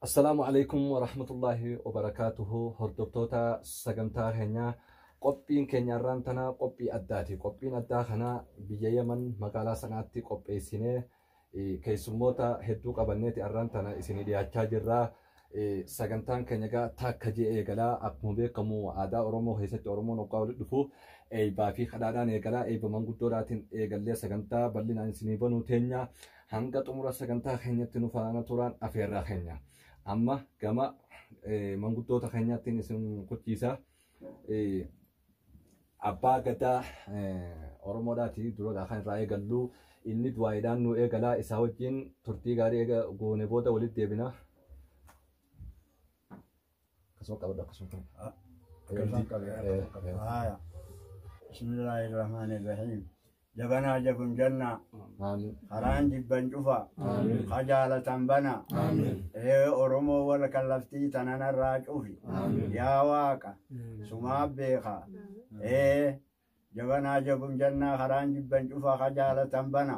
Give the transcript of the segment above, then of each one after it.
Assalaamu alaikum warahmatullaahi wabarakaatuhu. Hordoftoota sagantaa keenyaa, qophiin keenya irraan tana qophii addaati. Qophiin addaa kana biyya Yaman magaalaa sanaatti qopheessinee keessummoota hedduu qabanneeti arraan tana isinii dhiyaachaa jirra. Sagantaan keenya egaa takka jee eegalaa. Akkuma beekamu aadaa Oromoo keessatti Oromoon hoggaa walitti dhufu eebbaa fi kadhaadhaan eegalaa. Eebba manguddoodhaatiin eegallee sagantaa bal'inaan isinii banuu teenya. Hanga xumura sagantaa keenyatti nu faana turaan afeerraa keenya. Amma gama manguddoota keenyaattiin isin kuchiisa. Abbaa Gadaa Oromoodhaati dura kan irraa eegallu, inni du'aayiidhaan nu eegalaa. Isaa wajjin turtii gaarii eega goone booda walitti deebina. Akkasuma qabadhu, akkasuma qabadhu. Haya. Bismillahirrahmanirrahim. Jabanaa jabun jannaa. Amiin. Karaan jibban cufa. Ka jaalatan bana. Ee Oromoo wal kallaftii tananarraa cufi. Yaa Waaqa. Sumaa beeka. Ee jabanaa jabun jannaa, karaan jibban cufa, ka jaalatan bana.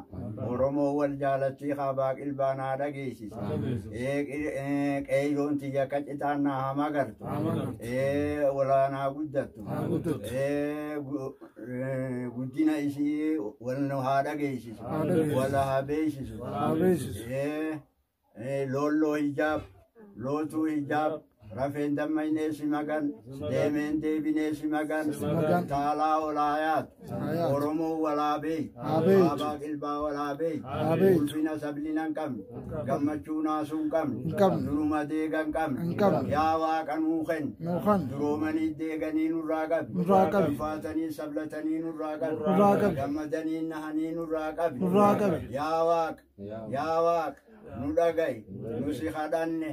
Oromoo wal jaalattii kaabaa qilbaanaa dhageessisa. Ee qeeyyoon tiyya qacitaan naa haa magartu. Ee olaanaa guddattu. Ee guddina isii wal nu haa dhageessisu. Wal haa beeksisu. Ee loolloo hijaab, lootuu hijaab, rafeen dammaynee si magan, deemeen deebinee si magan, taalaa olaayaat, Oromoo walaa beey, kaabaa qilbaa walaa beey, ulfina sablina hin qabne, gammachuu naasuu hin qabne, duruma deega hin qabne, yaa Waaqa nuu kenni, duroomanii deeganii nurraa qabi, ulfaatanii sablatanii nurraa qabi, gammadanii nahanii nurraa qabi, yaa Waaqa, yaa Waaqa, nu dhaga'i, nu si kadhanne,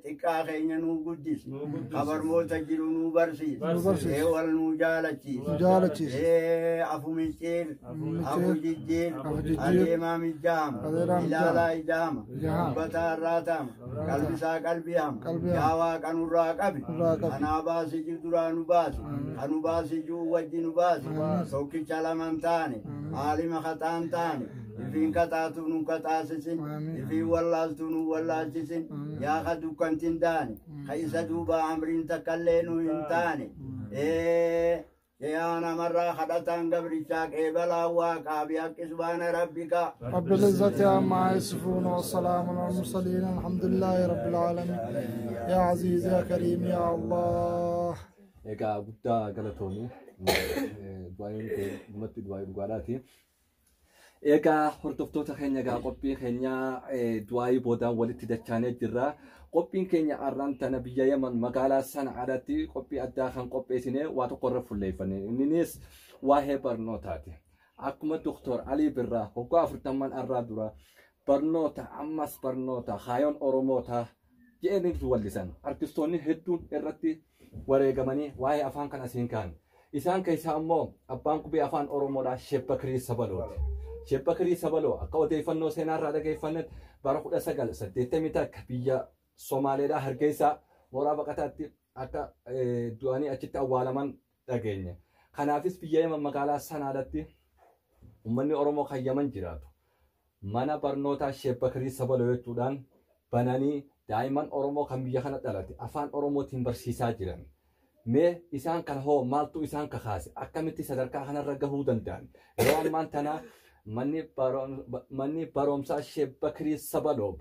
xiqqaa keenya nuu guddisi, kabarmoota jiru nuu barsiisi, wal nuu jaalachiisi, afu micciir, afu jijjiir, adeemaa mijjaama, ilaalaa ijaama, dubbataa irraa taama, qalbisaa qalbii hama, yaa Waaqa nurraa qabi, kanaa baasi jiru duraa nu baasi, kanu baasi jiru wajji nu baasi, tokkicha laman taane, aalima kaxaan taane, ifiin kaxaatu nu kaxaasisin, ifiin wallaaltu nu wallaalchisin, yaa ka dukkantin taane, ka isa duuba amriin takkallee nu hin taane, yaa namarraa kadhataan gabrichaa qeebalaa Waaqaa bihaqqi subhaana rabbika. رب العزة عما يصفون وسلام على المرسلين، الحمد لله رب العالمين. يا عزيز يا كريم يا الله. Egaa guddaa galatoomii, du'aayin dhumatti du'aayii dhugaadhaati. Egaa hordoftoota keenya, egaa qophii keenya du'aayii boodaan walitti dachaanee jirra. Qophiin keenya arraan tana biyya Yaman magaalaa Sana'aadhaatti qophii addaa kan qopheessine waa tokko irra fuulleeffanne. Innis waa'ee barnootaati. Akkuma Doktor Alii Birraa waggaa 40n arraa dura barnoota ammas barnoota haayoon Oromootaa jedhanii wallisan. Artistoonni hedduun irratti wareegamanii waa'ee afaan kana asiin ka'an. Isaan keessaa immoo abbaan qubee afaan Oromoodhaa Sheek Bakirii Sabalooti. Sheek Bakirii Sabaloo akka odeeffannoo seenaarraa dhageeffannetti bara 1981 biyya Somaaleedhaa Hargeysaa mooraa baqataatti akka du'anii achitti awwaalaman dhageenye. Kanaafis biyya Yaman magaalaa Sanaadhaatti uummanni Oromoo kan Yaman jiraatu mana barnootaa Sheek Bakirii Sabaloo jechuudhaan bananii daa'imman Oromoo kan biyya kana dhalate afaan Oromootiin barsiisaa jiran. Mee isaan kana hoo maaltu isaan kakaase? Akkamitti sadarkaa kanarra gahuu danda'an? Yeroo ammaan tana manni barumsaa Sheek Bakirii Sabaloo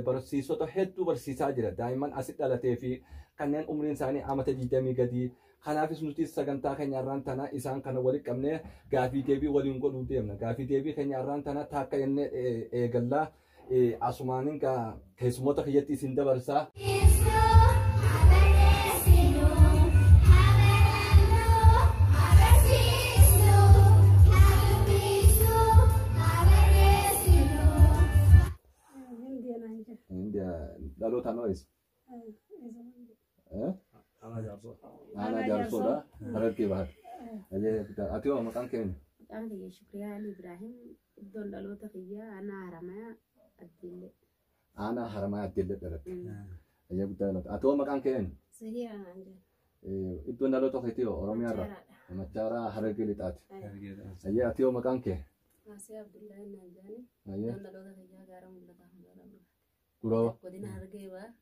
barsiisota hedduu barsiisaa jira. Daa'imman asi dhalatee fi kanneen umriin isaanii amata 20 gadii. Kanaafis nuti sagantaa keenya irraan tana isaan kana walitti qabnee gaafii deebii waliin godhuu deemna. Gaafii deebii keenya irraan tana taakka jennee eegallaa. Asumaanin keessummoota kiyyatti isin dabarsaa. Dhalootaan ho'is? Aanaa Jaarsoodha. Harargee Bahaati. Ati hoo maqaan keenya? Maqaan kiyya Shukriyaa Ali Ibrahim. Iddoon dhaloota kiyyaa aanaa Haramayaa Addiillee. Aanaa Haramayaa Addiillee dhalatte. Ayyee, guddaa dhalatte. Ati hoo maqaan keenya? Sahiira naan jedhu. Iddoon dhaloota keetii hoo Oromiyaa irraa? Machaaraa, Harargee Lixaati. Ayyee, ati hoo maqaan kee? Naasee Abdullahi naan jedhani. Ayyee. Iddoon dhaloota kiyyaa gaara mul'ataa magaalaa Mul'ataa. Gurawa Godina Harargee Bahaa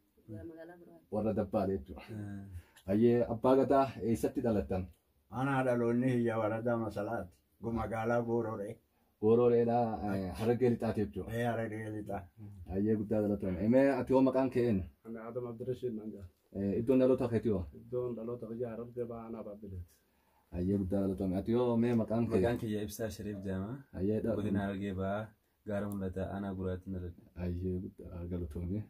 magaalaa Gurawaati. Warra Dabbaale jechuudha. Hayyee, Abbaa Gadaa, eessatti dhalattan? Anaa dhaloonni hiyya waradaa Masalaati. Magaalaa Goororee. Goororeedhaa, Harargee Lixaati jechuudha. Ee, Harargee Lixaa. Hayyee, guddaa galatoome. Mee ati hoo, maqaan kee eenyu? Ani Adam Abdirashiid naan jedhama. Iddoon dhaloota keetii hoo? Iddoon dhaloota kiyya Harargee Bahaa, aanaa Baabbileeti. Hayyee, guddaa galatoome. Ati hoo, mee maqaan kee? Maqaan kiyya Ibsaa Shariif jedhama. Hayyee. Godina Harargee Bahaa, Gaara Mul'ataa, aanaa Guraatti dhaladhe. Hayyee, guddaa galatoome.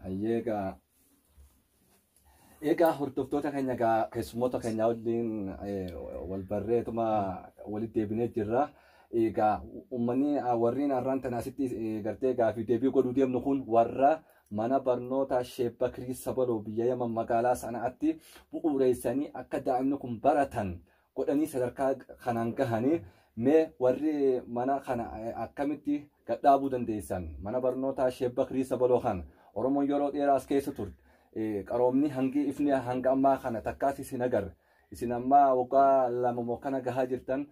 Hayyee, egaa hordoftoota keenya, egaa keessummoota keenya waliin wal barreetuma walitti deebinee jirra. Egaa uummanni warreen har'aan tana asitti gartee gaafii deebii godhuu deemnu kun warra mana barnootaa Sheek Bakrii Sabaloo biyya Yaman magaalaa Sana'aatti bu'uureessanii akka daa'imni kun baratan godhanii sadarkaa kanaan gahanii. Mee warri mana kana akkamitti gadhaabuu dandeessan, mana barnootaa Sheek Bakrii Sabaloo kana? Oromoon yeroo dheeraa as keessa turte. Qaroomni hangi ifni hanga ammaa kana takkaas isin agarre. Isin ammaa waggaa 2 moo kana gahaa jirtan,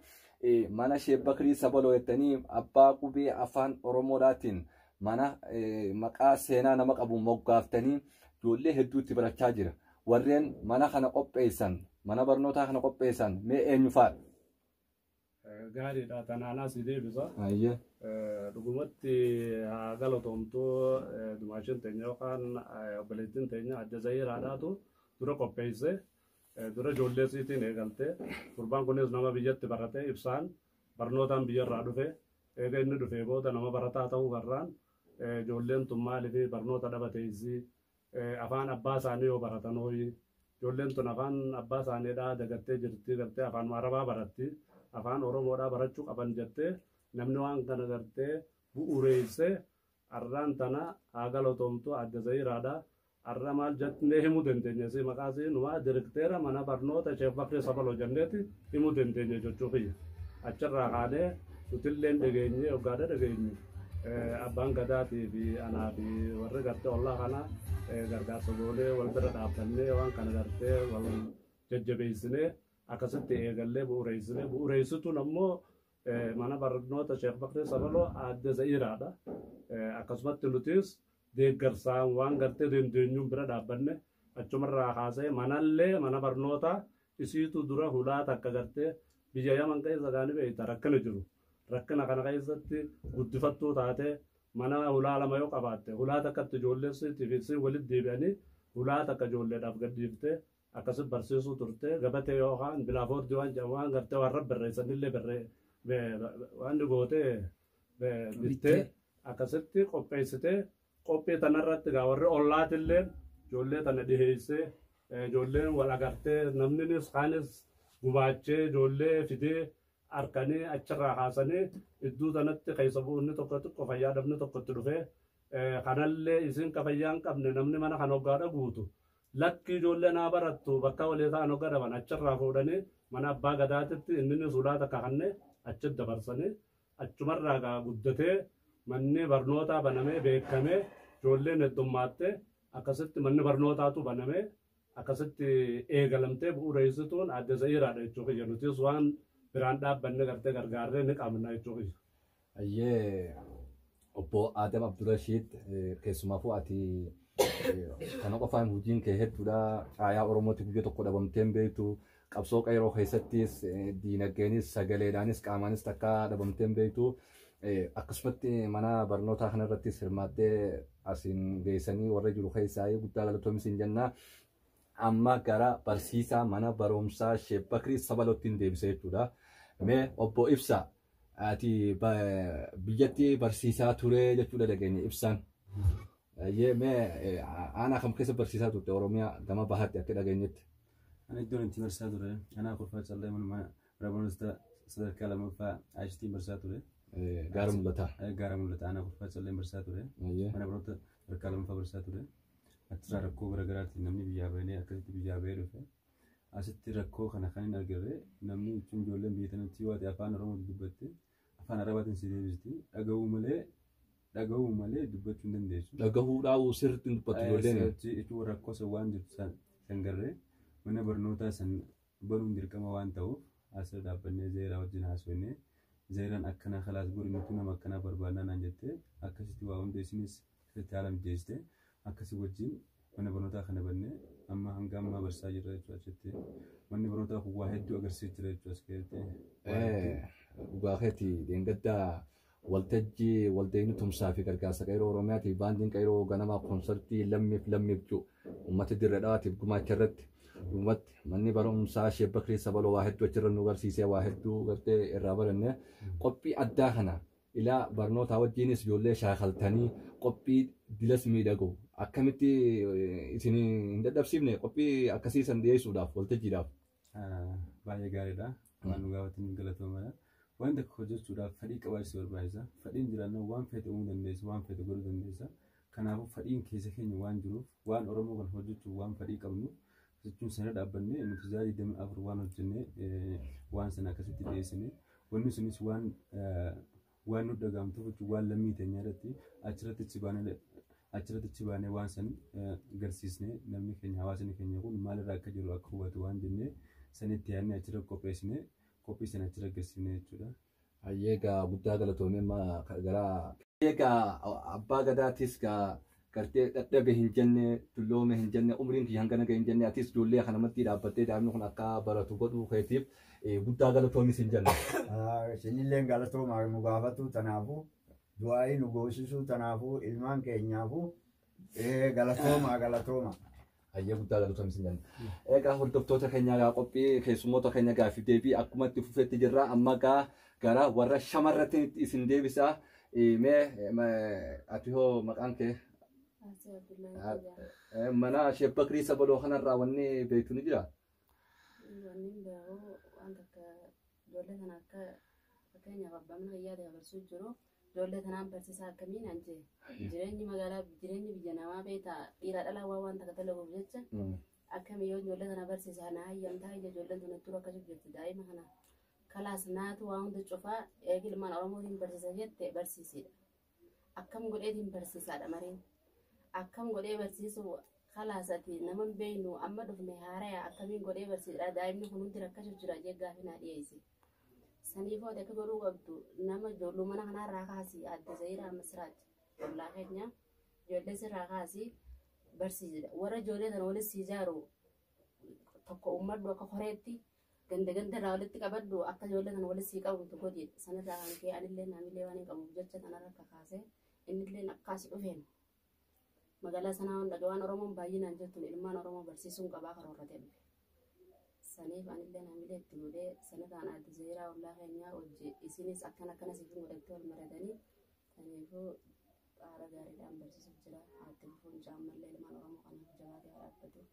mana Sheek Bakrii Sabaloo jettanii abbaa qubee afaan Oromoodhaatiin mana maqaa seenaa nama qabu moggaaftanii ijoollee hedduu itti barachaa jira. Warreen mana kana qopheessan, mana barnootaa kana qopheessan, mee eenyu faadha? Gaariidha, tanaanaa si deebisa. Hayyee. Dhugumatti haa galatoomtuu, dumaashin teenya yookaan obboleettiin teenya adda Zahiraadhaatu dura qopheesse. Dura ijoollee siitiin eegalte. Gurbaan kunis nama biyyatti barate, Ibsaan barnootaan biyyarraa dhufe. Eega inni dhufee booda nama barataa ta'uu garraan, ijoolleen tun maaliif barnoota dhabateessi, afaan abbaa isaanii yoo baratan hooyi, ijoolleen tun afaan abbaa isaaniidhaa dagattee jirti, gartee afaan Arabaa baratti, afaan Oromoodhaa barachuu qaban jettee namni waan kana gartee bu'uureessee arraan tana haa galatoomtu adda Zahiraadha. Arra maal jennee himuu dandeenya? Si maqaa si numaa direkteera mana barnoota Sheek Bakrii Sabaloo jenneeti himuu dandeenya jechuu kiyya. Achirraa kaanee nutilleen dhageenye, waggaadha dhageenye, abbaan gadaatii fi anaa fi warri gartee ollaa kana gargaarsa goonee wal bira dhaabbannee waan kana gartee wal jajjabeessinee akkasitti eegallee bu'uureessinee. Bu'uureessituun ammoo mana barnoota Sheek Bakrii Sabaloo aadde Zahiraadha. Akkasumatti nutis deeggarsaan waan gartee dandeenyuun bira dhaabbanne. Achumarraa kaasee manallee mana barnootaa isiitu dura hulaa takka gartee biyya Yaman keessa gaanii beekta rakkina jiru. Rakkina kana keessatti guddifattuu taatee mana hulaa lama yoo qabaatte, hulaa takkatti ijoollee fi walitti deebi'anii hulaa takka ijoolleedhaaf gadhiiftee akkasitti barsiisuu turte. Gabatee yookaan bilaafoordi waan jedhamu, waan gartee waan barreessanillee barree waan gootee bittee akkasitti qopheessitee, qophii tanarratti gaa warri ollaatillee ijoollee tana dhiheessee, ijoolleen wal agartee, namninis kaanis gumaachee ijoollee fidee harkanii achirraa kaasanii iddoo tanatti keessa bu'uunni tokko xiqqoo fayyaa dhabni tokkotti dhufee, kanallee isin ka fayyaa hin qabne namni mana kana hoggaadha guutu lakki ijoollee naa barattu bakka walii ta'an hogga dhaban, achirraa fuudhanii mana abbaa gadaatitti inninis ulaa takka kannee achitti dabarsanii, achumarraa gaa guddatee manni barnootaa banamee beekamee, ijoolleen heddummaattee, akkasitti manni barnootaatu banamee akkasitti eegalamtee. Bu'uureessituun adda Zahiraadha jechuu kiyya. Nutis waan biraan dhaabbanne gartee gargaarree ni qabna jechuu kiyya. Hayyee, obbo Adam Abdurashiid, keessumaafuu ati kana qofaan hojiin kee hedduudha. Caayaa Oromooti guyyaa tokko dhabamtee hin beektu. Qabsoo qeeroo keessattis diinagdeenis sagaleedhaanis qaamaanis takka dhabamtee hin beektu. Akkasumatti mana barnootaa kanarrattis hirmaattee asiin geessanii warra jiru keessaa guddaa galatoomi siin jenna. Amma gara barsiisaa mana barumsaa Sheek Bakrii Sabalootti deebisee jechuudha. Mee obbo Ibsa, ati biyyatti barsiisaa ture jechuudha dhageenye, Ibsaan. Mee aanaa kam keessa barsiisaa turte, Oromiyaa gama bahaatti akka dhageenyetti? Ani iddoon itti barsiisaa ture anaa Kurfaa Callee, mana barnoota sadarkaa lammaffaa Aashitiin barsiisaa ture. Gaara Mul'ataa. Gaara Mul'ataa, aanaa Kurfaa Callee barsiisaa ture. Mana barnoota sadarkaa lammaffaa barsiisaa ture. Achirraa rakkoo garaagaraatiin namni biyyaa bahee akkasitti biyyaa bahee dhufe. Asitti rakkoo kana kan hin agarre namni jechuun ijoolleen biyya tanatti yoo ati afaan Oromoo dubbatte afaan Arabaatiin si deebisti. Dhagahuu malee dubbachuu hin dandeessu. Dhagahuu dhaabuu sirriitti hin dubbattu ijoolleen. Jechuun rakkoo san waan jirtu san garree mana barnootaa san banuun dirqama waan ta'uuf asirra dhaabbannee Zeeraa wajjin haasofnee, Zeeraan akkana kalaas godhi, nuti nama akkanaa barbaadnaa naan jettee, akkasitti waa hunda isinis Akkasitti haala mijeessite akkasii wajjin mana barnootaa kana bannee amma hanga ammaa barsiisaa jirra jechuudha achitti. Manni barnootaa kun waa hedduu agarsiisaa jira jechuudha as keessatti. Dhugaa keeti dheengaddaa waltajjii waldeenii tumsaa fi gargaarsa qeerroo Oromiyaatiif baandiin qeerroo ganamaa koonsartii lammiif lammiif jiru uummata dirree dhawaatiif gumaacha irratti dhumatti manni barumsaa Sheek Bakrii Sabaloo waa hedduu achirra nu barsiisee waa hedduu gartee irraa baranne qophii addaa kana ilaa barnootaa wajjinis ijoollee shaakaltanii qophii dilas miidhagu akkamitti isin hin dadhabsiifne qophii akkasii san dhiyeessuudhaaf waltajjiidhaaf. Baay'ee gaariidha. Waan nu gaafataniif galatoomaa. Waan tokko hojjechuudhaaf fedhii qabaachuu barbaachisa. Fedhiin jiraannaan waan feete uumuu dandeessa, waan feete godhuu dandeessa. Kanaafuu fedhiin keessa keenya waan jiruuf, waan Oromoo kana hojjechuuf waan fedhii qabnuuf jechuun sana dhaabbannee nuti sa'aa 24 waan hojjennee waan sana akkasitti dhiyeessine wanni sunis waan waan nu dhagahamtuuf jechuun waan lammii teenya irratti achirratti achi baanee waan san agarsiisnee namni keenya hawaasni keenya kun maalirraa akka jiru akka hubatu waan jennee sanitti yaadnee achirra qopheessine qophii sana achirra agarsiisne jechuudha. Egaa guddaa galatoomee gara egaa abbaa gadaatis gaa gartee dadhabe hin jenne dulloome hin jenne umriin kiyya hangana gahe hin jenne atis ijoollee kanamatti dhaabbattee daa'imni kun akka baratu godhuu keetiif guddaa galatoomis hin jenne. Isinillee galatoomaa nu gaafatu tanaafuu du'aa'ii nu goosisuu tanaafuu ilmaan keenyaafuu galatoomaa galatooma. Hayyee guddaa galatoomis hin jenne. Egaa hordoftoota keenya egaa qophii keessummoota keenya gaaffii deebii akkuma itti fufetti jirra amma gaa gara warra shamarratti isin deebisaa. Mee ati hoo maqaan kee? Mana Sheek Bakrii Sabaloo kanarraa wanni beektu ni jiraa? Wanni beeku waan takka ijoollee kana akka fakkeenyaaf abbaan mana kiyyaa ta'e barsiisuu jiru ijoollee kanaan barsiisaa akkamiin an jee jireenyi magaalaa jireenyi biyya namaa beektaa dhiiraa dhalaa waan waan takka dalaguuf jecha akkami yoo ijoollee kana barsiisaa naa hayyamtaa hayya ijoolleen tun hedduu rakkachuu jirti daa'ima kana kalaas naatu waa hunda cufaa eegi ilmaan Oromootiin barsiisa jette barsiisidha. Akkam godheetiin barsiisaadha mariin. Akkam godhee barsiisu kalaas ati nama hin beeknu amma dhufne haaraya akkamiin godhee barsiisadha daa'imni kun hundi rakkachuu jira jee gaafii naa dhiyeesse. Saniif hoo akka godhuu qabdu nama ijoolluu mana kanarraa kaasii adda Zayiraa Masiraaj ollaa keenya ijoollee sirraa kaasii barsiisidha. Warra ijoollee sana walitti si ijaaru tokko uummadhu akka koreetti ganda ganda irraa walitti qabadhu akka ijoollee sana walitti sii qabamtu godhi. Sanirraa kan ka'e anillee naamillee waan hin qabuuf jecha kanarra kakaasee innillee akkaas dhufeen magaalaa sanaa hunda waan Oromoon baay'inaan jirtuun ilmaan Oromoo barsiisuun qabaa karoorratee dhufe. Saniif anillee naamilee itti godhee sanirraan adda Zayiraa ollaa keenyaa hojii isinis akkana akkana siif godhattee wal maratanii saniifuu haala gaariidhaan barsiisuuf jira. Haatti fufuun caammallee ilmaan Oromoo kanaaf jabaatee haa dhaabbatu.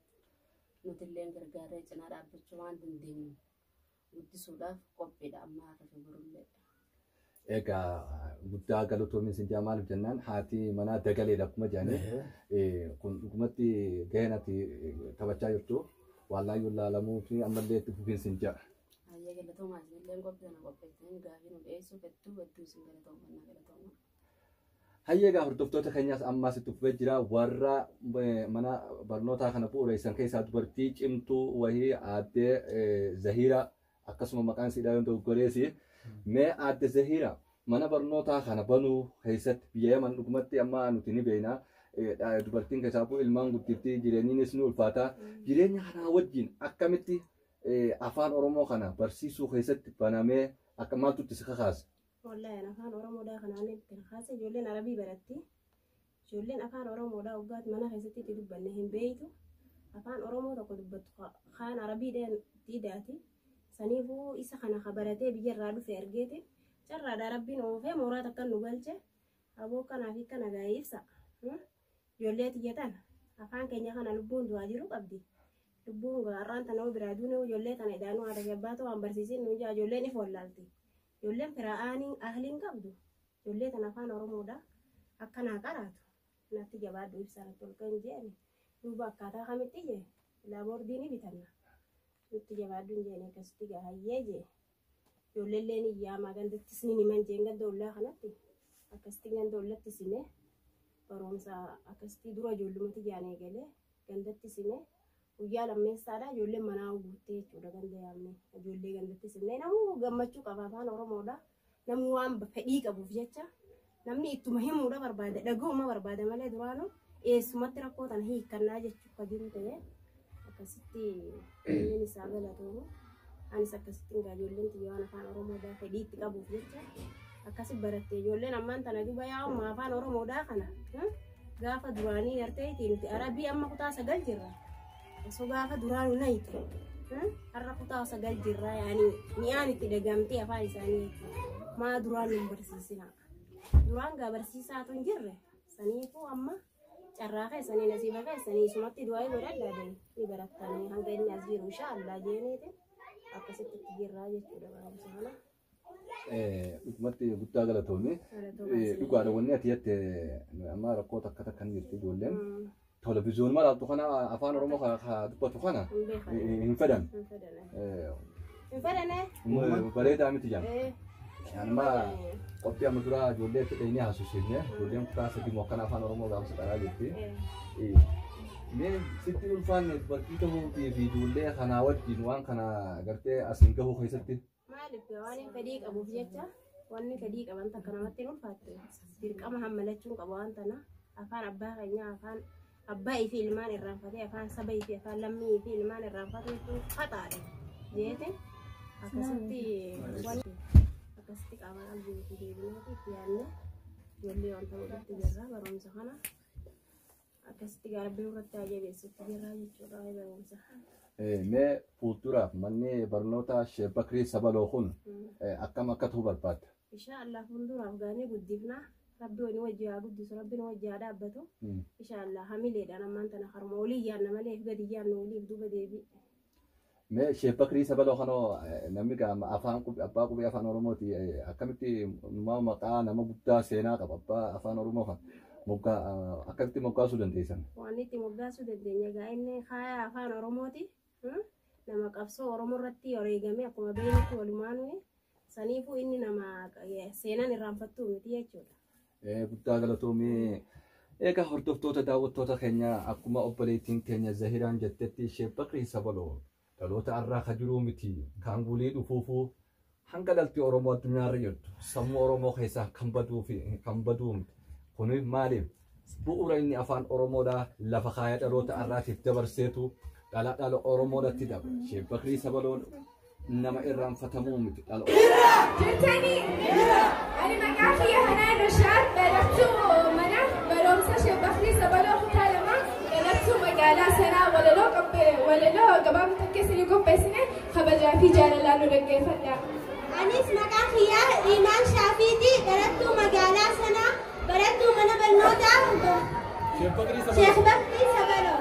Nutillee gargaarree cinaa dhaabbachuu waan dandeenyu guddisuudhaaf qophiidha amma har'a fi borullee. Egaa guddaa galatoomi isin jaa maaliif jennaan haati manaa dagaleedha akkuma jedhanii kun dhugumatti gaheen ati taphachaa jirtu waan laayyoo laalamuu fi ammallee itti fufiinsi hin jira. Hayyee galatoomaa isinillee qophii kana qopheessanii gaafii nu dhiyeessuuf hedduu hedduu isin galatoomannaa galatooma. Hayyee egaa hordoftoota keenyaas ammaas itti fufee jira warra mana barnootaa kana bu'uureessan keessaa dubartii cimtuu wahii aaddee Zahiira akkasuma maqaan isiidhaa yoo doggoreesi. Mee aadde Zahiira mana barnootaa kana banuu keessatti biyya Yaman dhugumatti amma nuti ni beekna. Dubartiin keessaafuu ilmaan guddiftii jireenyiinis ni ulfaata. Jireenya kanaa wajjin akkamitti afaan Oromoo kana barsiisuu keessatti banamee akka maaltu itti si kakaase? Wallaahi afaan Oromoodhaa kanaan itti kakaase ijoolleen Arabii baratti. Ijoolleen afaan Oromoodhaa waggaatti mana keessatti itti dubbanne hin beektu. Afaan Oromoo tokko dubbattu kaan Arabiidhaan diidaati. Saniifuu isa kana baratee biyyarraa dhufe argeeti. Carraadhaa Rabbiin oofee mooraa takka nu galche. Aboo kanaa fi kana gaa'ee ibsa. Ijoollee tiyyatan afaan keenya kana lubbuun du'aa jiru qabdi. Lubbuun har'aan tana biraa duune ijoollee tana idaanuu haadha fi abbaa ta'uu waan barsiisin nu jaa ijoolleen if wallaalti. Ijoolleen firaa'aanii ahliin qabdu. Ijoollee tana afaan Oromoodha. Akkanaa qaraatu. Natti jabaadhu ibsa natti ol kan jeeni. Duuba akkaataa kamitti jee laaboordii ni bitanna. Nutti jabaadhu hin jeeni akkasitti gaayyee jee. Ijoolleellee ni yaamaa gandattis ni himan jeen ganda ollaa kanatti. Akkasitti ganda ollatti sime barumsa akkasitti dura ijoollumatti jaan eegalee gandatti sime guyyaa lammeessaadha ijoolleen manaa guuttee jechuudha ganda yaamne ijoollee gandatti simne namuu gammachuu qaba afaan Oromoodha namuu waan fedhii qabuuf jecha Namni ittuma himuudha barbaada dhaga'uma barbaada malee duraanuu eessumatti rakkoo tana hiikkannaa jechuuf ka jiru ta'e akkasitti inni isaa galatoomu. Anis akkasitti egaa ijoolleen tiyya waan afaan Oromoodhaa fedhii itti qabuuf jecha akkasi baratte ijoolleen ammaan tana duba yaa'uma afaan Oromoodhaa kana gaafa duraanii gartee nuti Arabii amma kutaa 9 jirra. Osoo gaafa duraanuu nayite har'a kutaa 9 jirra yaani mi'aan itti dhagamtee afaan isaanii jechuudha. Maa duraan nu barsiisina. Duraan gaa barsiisaatu hin jirre saniifuu amma carraa keessanii nasiiba keessanii isumatti du'aa godhadhaa ni barattanii hanga inni as jiru inshaallah jeeniiti akkasitti itti jirraa jechuudha barumsa kana. Dhugumatti guddaa galatoomne dhugaadha wanni ati jette amma rakkoo takka takka ni jirti ijoolleen. Televiziyoonuma laattu kana afaan Oromoo ka dubbatu kana hin fedhan. Hin fedhane. Bareedaa miti jaan. Amma qophii amma dura ijoollee fedhanii haasofsiifne ijoolleen kutaa 3 moo akkana afaan Oromoo gaafas qaraa jirti. Mee sitti ulfaanne dubartii ta'uu fi ijoollee kanaa wajjin waan kana gartee asiin gahuu keessatti. Maaliif waan fedhii qabuuf jecha wanni fedhii qaban takka namatti hin ulfaatte dirqama hammalachuun qaba waan tana afaan abbaa keenyaa afaan abbaa fi ilmaan irraanfatee afaan saba fi afaan lammii fi ilmaan irraanfatee jechuun haxaadha jeete akkasitti akkasitti qaamaan abdii deebinee itti yaadne ijoollee wanta godhatti jirra barumsa kana akkasitti gaarbii irratti ajabeessutti jirra jechuudha barumsa. Mee fuulduraaf manni barnoota Sheek Bakrii Sabaloo kun akkam akka ta'u barbaadda? Inshaallah fuulduraaf gaanii guddifna. Rabbi wani wajji haa guddisu, rabbi wajji haa dhaabbatu. Inshaallah hamileedhaan ammaan tana harma olii yaadna malee gadi yaadna oliif duuba deebi. Mee Sheek Bakrii Sabaloo kanoo namni gaama afaan abbaa qubee afaan Oromooti akkamitti maqaa nama guddaa seenaa qaba abbaa afaan Oromoo kana moggaa akkamitti moggaasuu dandeessan? Waan itti moggaasuu dandeenya egaa inni kaaya afaan Oromooti. Nama qabsoo Oromoo irratti wareegame akkuma beeknutti walumaanuu saniifuu inni nama seenaan irraanfattuu miti jechuudha. Guddaa galatoomii. Egaa hordoftoota daawwattoota keenya akkuma obboleettiin keenya Zahiraan jettetti Sheek Bakrii Sabaloo dhaloota har'aa ka jiruu miti kan gulii dhufuufuu hanga dhaltii Oromoo addunyaarra jirtu sammuu Oromoo keessaa kan baduu fi kan baduu miti. Kunis maaliif bu'uura inni afaan Oromoodhaa lafa kaaya dhaloota har'aatiif dabarseetu dhala dhala Oromoodhaatti dabra. Sheek Bakrii Sabaloo nama irraanfatamuu miti dhala. Jirtanii ani maqaa kiyya Hanaan Rashaad barattuu mana barumsa Sheek Bakrii Sabaloo kutaa 2 barattuu magaalaa Sanaa walaloo walaloo gabaabaa takka isinii qopheessine kabajaa fi jaalalaan nu dhaggeeffadha. Anis maqaa kiyya Imaan Shaafiiti barattuu magaalaa Sanaa barattuu mana barnootaa Sheek Bakrii Sabaloo.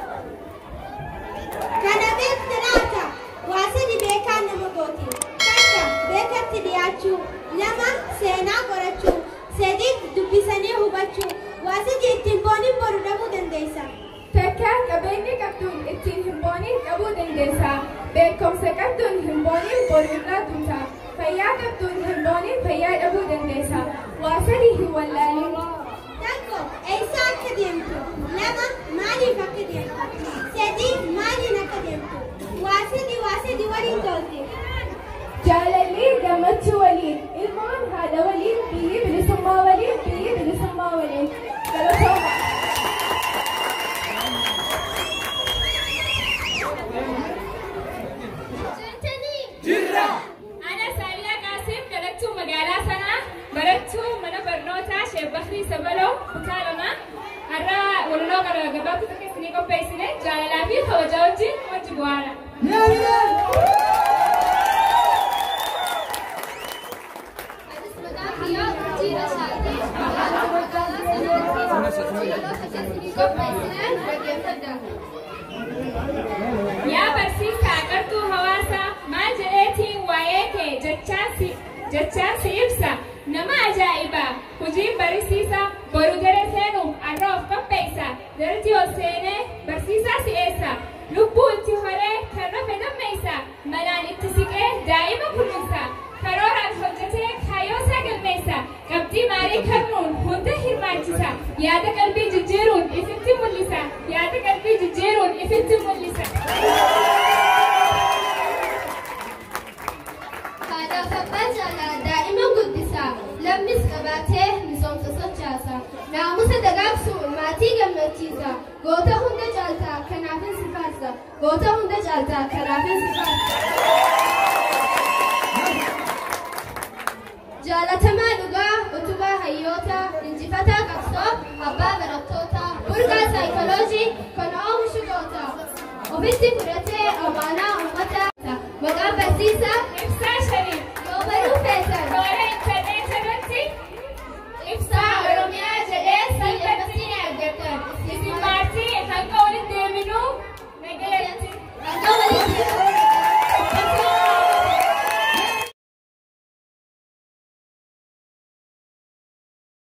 Kana beektu laata waa sadi beekaa nama gooti. Takka beekatti dhiyaachuu, 2 seenaa qorachuu, 3 dubbisanii hubachuu. Waa sadi ittiin booniin boru dhabuu dandeessa. Takka qabeenya qabduun ittiin hin booniin dhabuu dandeessa. Beekumsa qabduun hin booniin boru irraa duuta. Fayyaa qabduun hin booniin fayyaa dhabuu dandeessa. Waa sadi hin wallaalin. Tokko eessa akka deemtu, 2 maaliif akka deemtu, 3 maaliin akka deemtu. Waa sadi waliin tolti. Jaalalli gammachuu waliin, ilmoon haadha waliin, biyyi bilisummaa waliin, biyyi bilisummaa waliin. Galatooma. Jirra! Ana Saaliyaa Qaasim dhalattuu magaalaa Sanaa barattuu mana barnootaa Sheek Bakrii Sabaloo kutaa 2 har'a walaloo gabaabduu takka isinii qopheessine jaalalaa fi kabajaa wajjin wajji bu'aara. Anis maqaa kiyya Urjii Rashaadii magaalaa Sanaa walaloo takka isinii qopheessine dhaggeeffadha. Yaa barsiisaa qartuu hawaasaa maal jedheetiin waa'ee kee jechaan si ibsa nama ajaa'ibaa hojiin barsiisaa boru dare seenuuf har'a of qopheessa darti ol seenee barsiisaa si'eessa lubbuu itti horee kan rafe dammeessa malaan itti siqee daa'ima kunuunsa karooraan hojjetee kaayyoosaa galmeessa qabxii maarii kennuun hunda hirmaachisa yaada qalbii jijjiiruun ifitti mul'isa yaada qalbii jijjiiruun ifitti mul'isa. Haadhaaf abbaa jaalala daa'ima guddisa lammis qabaatee misoomsa socho'a. barachiisa. Goota hunda caaltaa kanaafin si faarsa. Goota hunda caaltaa kanaafin si faarsa. Jaalatamaa dhugaa utubaa hayyootaa injifataa qabsoo abbaa barattootaa burqaa saayikoloojii kan oomishu goota. Ofitti fudhatee amaanaa uummataa maqaan barsiisaa